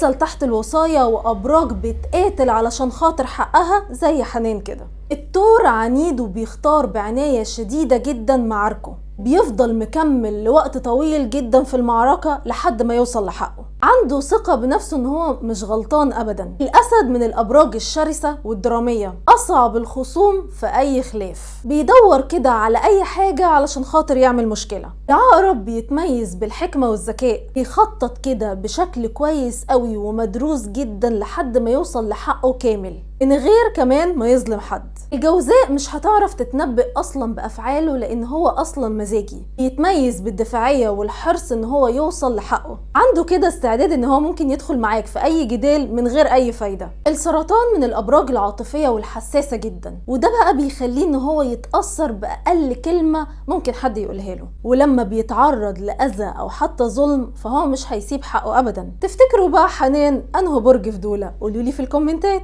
بتتمثل تحت الوصاية وأبراج بتقاتل علشان خاطر حقها زي حنان كده. الثور عنيد وبيختار بعناية شديدة جدا معاركه، بيفضل مكمل لوقت طويل جدا في المعركة لحد ما يوصل لحقه، عنده ثقة بنفسه ان هو مش غلطان ابدا. الاسد من الابراج الشرسة والدرامية، اصعب الخصوم في اي خلاف، بيدور كده على اي حاجة علشان خاطر يعمل مشكلة. العقرب بيتميز بالحكمة والذكاء، بيخطط كده بشكل كويس قوي ومدروس جدا لحد ما يوصل لحقه كامل، من غير كمان ما يظلم حد. الجوزاء مش هتعرف تتنبئ اصلا بافعاله لان هو اصلا مزاجي، بيتميز بالدفاعية والحرص ان هو يوصل لحقه، عنده كده استعداد ان هو ممكن يدخل معاك في اي جدال من غير اي فايدة. السرطان من الابراج العاطفية والحساسة جدا، وده بقى بيخليه ان هو يتأثر باقل كلمة ممكن حد يقولها له، ولما بيتعرض لأذى او حتى ظلم فهو مش هيسيب حقه ابدا. تفتكروا بقى حنان انه برج في دولة؟ قولولي في الكومنتات.